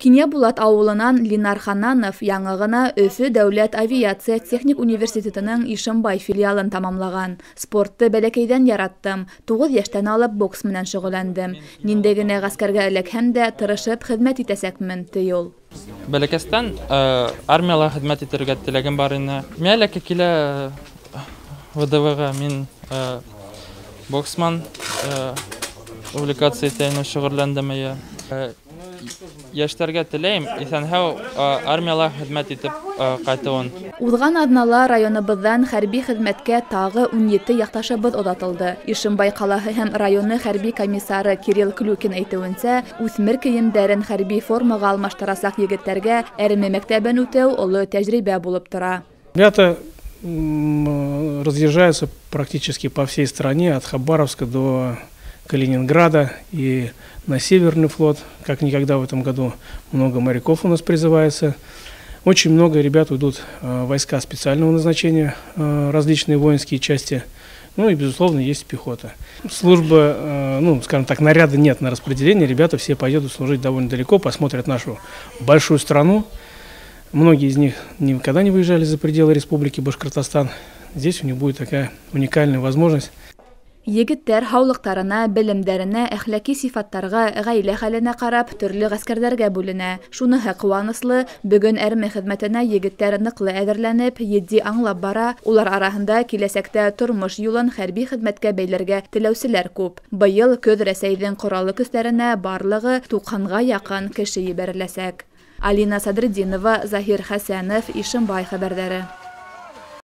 Кинйәбулат ауылынан Линар Хананов яңы ғына Өфө дәүләт авиация техник университетының Ишембай филиалын тамамлаған. Спортты бәләкәйҙән яраттым. 9 йәштән алып бокс менән шөғөлләндем. Ниндәй генә ғәскәргә эләкһәм дә, тырышып хеҙмәт итәсәкмен, ти ул. Бәләкәстән армияла хеҙмәт итергә теләгем бар ине. Миңә эләкә килә ВДВ-ға, мин боксман увлекаться итәйем, шөғөлләндем. Йәштәргә теләйем иҫән-һау армияла хеҙмәт итеп ҡайтыуын. Уҙған аҙнала районыбыҙҙан хәрби хеҙмәткә тағы 17 яҡташыбыҙ оҙатылды. Ишембай ҡалаһы һәм районы хәрби комиссары Кирилл Клюкин әйтеүенсә, үҫмер кейемдәрен хәрби формаға алмаштырасаҡ егеттәргә әрме мәктәбен үтеү оло тәжрибә булып тора. Ребята разъезжаются практически по всей стране, от Хабаровска до Калининграда и на Северный флот. Как никогда в этом году много моряков у нас призывается. Очень много ребят уйдут в войска специального назначения, различные воинские части. Ну и, безусловно, есть пехота. Служба, ну, скажем так, наряда нет на распределение. Ребята все поедут служить довольно далеко, посмотрят нашу большую страну. Многие из них никогда не выезжали за пределы Республики Башкортостан. Здесь у них будет такая уникальная возможность. Егеттәр һаулыҡтарына, белемдәренә, әхлаки сифаттарға, ғаилә хәленә ҡарап төрлө ғәскәрҙәргә бүленә. Шуныһы ҡыуаныслы, бөгөн әрме хеҙмәтенә егеттәр ныҡлы әҙерләнеп, етди аңлап бара. Улар араһында киләсәктә тормош юлын хәрби хеҙмәткә бәйләргә теләүселәр күп. Быйыл көҙ Рәсәйҙең ҡораллы көстәренә барлығы 90-ға яҡын кеше ебәреләсәк. Алина Садретдинова, Заһир Хәсәнов, Ишембай хәбәрҙәре.